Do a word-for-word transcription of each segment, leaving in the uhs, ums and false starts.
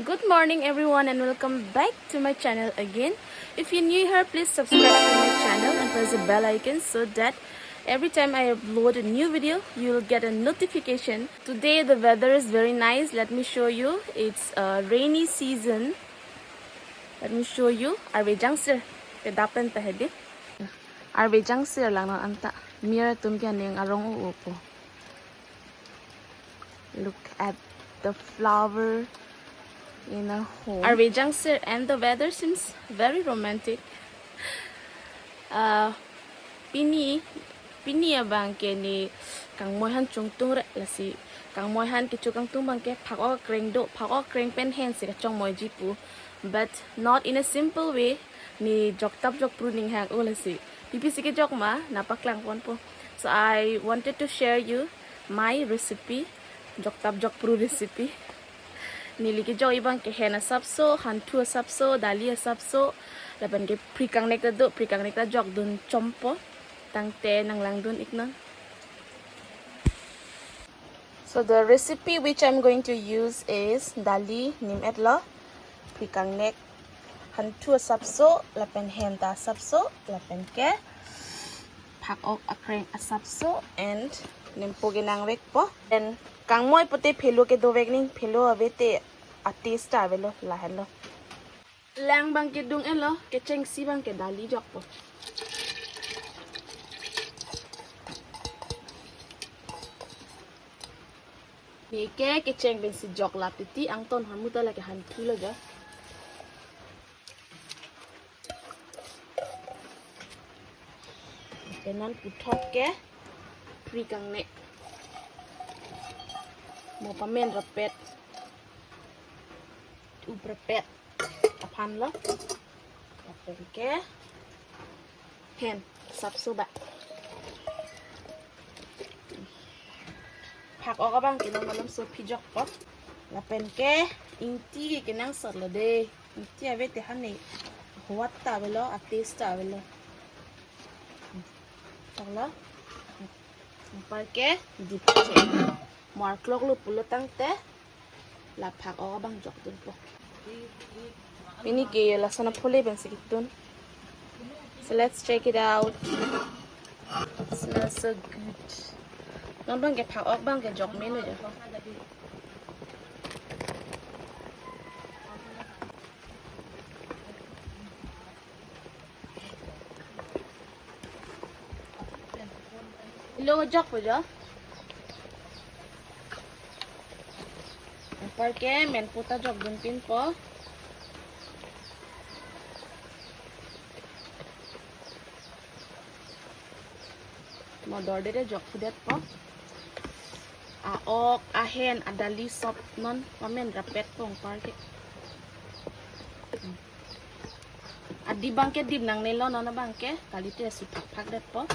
Good morning, everyone, and welcome back to my channel again. If you're new here, please subscribe to my channel and press the bell icon so that every time I upload a new video, you'll get a notification. Today the weather is very nice. Let me show you. It's a rainy season. Let me show you. Arve jangsir. Kedapen ta hedi. Arve jangsir lang non anta. Mir atum ke aning arong u-upo. Look at the flower in our home. Arve jangsir and the weather seems very romantic. Uh, pini, pini abang ke ne kangmoi han chungtung re lasi. Kangmoi han kecho kangtung abang ke phak-ok akreng do, phak-ok akreng pen hensi kachongmoiji pu. But not in a simple way. Ne joktap jokpru ning hang-o lasi. Pi pisi kejok ma, nangpaklang ponpo. So I wanted to share you my recipe, joktap jokpru recipe. Neli kejok abang ke hen asapso, hanthu asapso, dali asapso, lapen ke phri kangnek ta do, phri kangnek ta jokdun chompo. Tangte nanglangdun iknon. So the recipe which I'm going to use is dali nim-etlo, phri kangnek, hanthu asapso, lapen hen ta asapso, lapen ke phak-ok akreng asapso, and nempo kenangvekpo. Then kangmoi pute phelo kedovek ning, phelo ave te a-taste ta avelo, lahenlo. Lang abang ke dung-etlo, kechengsi abang ke dali jokpo. Ne ke kecheng pensi joklap titi, angton hormu ta lake hanthulo jo. Ke non puthot ke phri kangnek. Mo pamen rapet. Up rapet aphanlo. Lapen ke hen asapso ba. Phak-ok abang ke non malomso phi jokpo. Lapen ke ingti ke kenangsotlo de. Ingti ave te han ne huat ta avelo, a-taste ta avelo. Tanglo. Anpar ke dip che. Mo arkloklo pulo tangte la phak-ok abang jokdunpo. Pini ke lason aphule pensi ketun. So let's check it out. Smells so good. Non abang ke phak-ok abang ke jok melo jo. Lo jokpo jo. Anpar ke menpo ta jokdun pinpo. Mo dorde jokphudetpo. A-ok, ahen, adali sop non pamen rapetpo anpar ke. Adip abang ke dip nangnelo non abang ke, kalite suphak phakdetpo.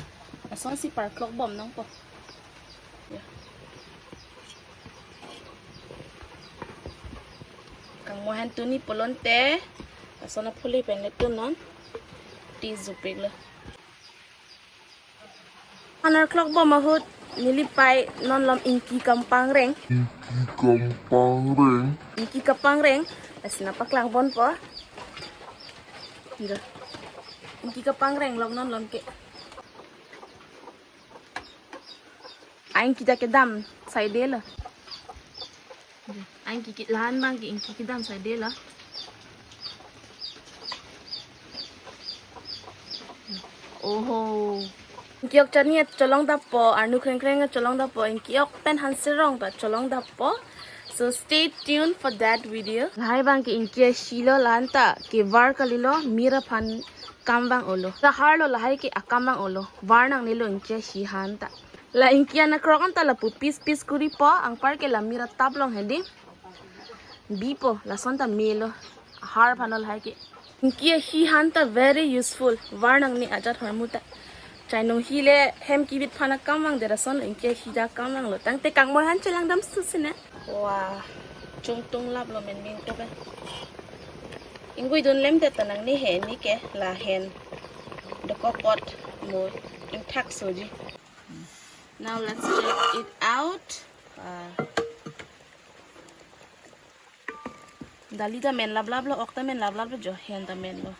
Lasonsi parklok bom nangpo. Ya. Kangmoi han tuni pulote, lason aphule pen le tun non. Ti zupik lo. Arklok bom ahut neli pei non malom ingki kapangreng. Ingki kapangreng. Ingki kapangreng. Lasi nangpaklang ponpo. Enggak. Ingki kapangreng lok non malom ke. Aingki ta kedam saidelo. Aingki ke lahan abang ke ingki kedam saidelo. Oho. Ingki ok chani cholong dapo, arnu kreng kreng cholong dapo, ingki ok pen hanserong ta cholong dapo. So stay tuned for that video. Lahai abang ke ingki ashi lo, lahan ta kevar kalilo, mir aphan kam vang-olo. Lahar lo lahai ke akam vang-olo. Var nangnelo ingki ashi han ta. La ingki anakrok anta lapu piece piece koripo, anpar ke la mir atap along hedi. Bipo, lason ta melo. Har aphan lo lahai ke. Ingki ashi han ta very useful. Var nangne ajat hormu ta. Chainong hi le hem kibit aphan akam vangdet ason ingki ashi ta akam vanglo. Tangte kangmoi han chelangdamsose ne. Wah, chungtung laplo menmingko pen. Ingguidun lemdet ta nangne heni ke lahen. Dokok pot mo ingthak soji. Now let's check it out. Ah. Dali ta men laplaplo, ok ta men laplaplo jo, hen ta menlo.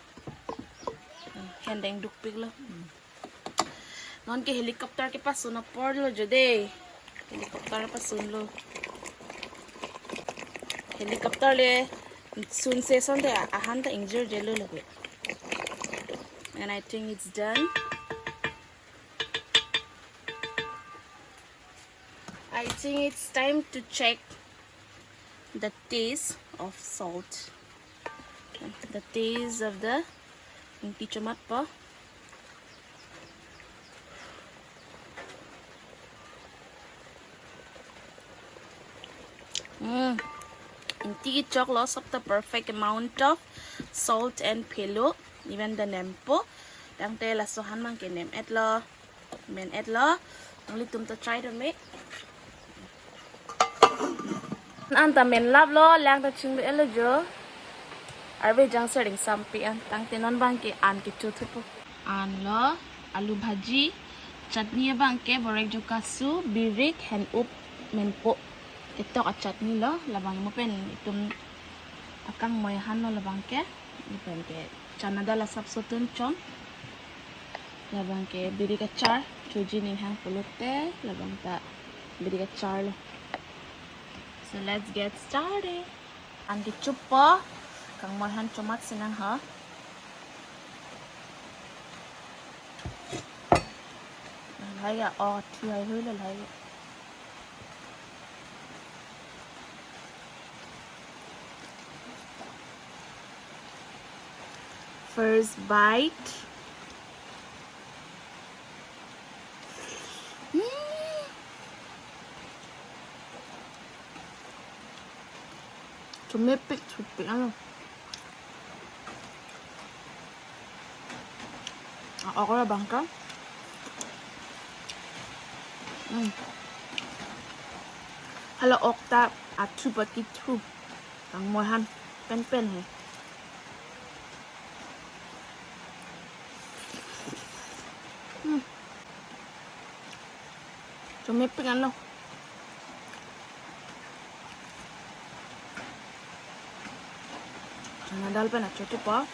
Hmm, hen deng dukpiklo. Hmm. Non ke helicopter kepasun aporlo jo de. Helicopter pasunlo. Helicopter le sunse asonte a-, ahan ta ingjirjelo lake. And I think it's done. I think it's time to check the taste of salt. The taste of the ingti chomatpo. Hmm. Ingti choklo, sob ta perfect amount of salt and phelo, even the nempo. Tangte laso ahan abang ke nem-etlo. Men-etlo. Nanglitum ta try dun me. An ta menlaplo, lang ta chinglu-etlo jo. Arve jangser ingsampi an. Tangte non abang ke an kecho thupo. Anlo, alu bhaji, chutney abang ke borek jo kasu, birik, hen-up, menpo. Ketok a-chutney lo, labang mo pen itum akangmoi ahan lo labang ke. Lapen ke chana dal asapso tun chom. Labang ke birik achar, choji ning hang pulote, labang ta birik achar lo. So let's get started. An kechopo, kangmoi ahan chomat sinang ha. Lahai ya, oh, thu hai hui lo lahai. First bite. Mm. Chomepik, chomepik ano. Ah, ok labang ke. Hmm. Hala ok ta athu pati thu. Kangmoi ahan penpen he. Hmm. Chomepik ano. Chana dal pen achotipo.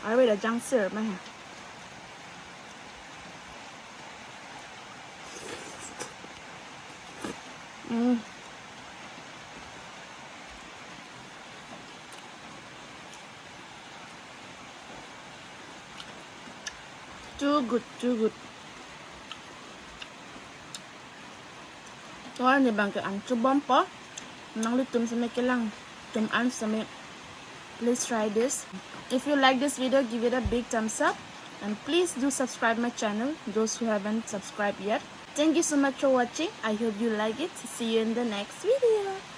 Arve ta jangser ma he. Mm. Too good, too good. To arni abang ke an chobompo. Nanglitum seme kelang, tum an seme, please try this. If you like this video, give it a big thumbs up. And please do subscribe my channel, those who haven't subscribed yet. Thank you so much for watching. I hope you like it. See you in the next video.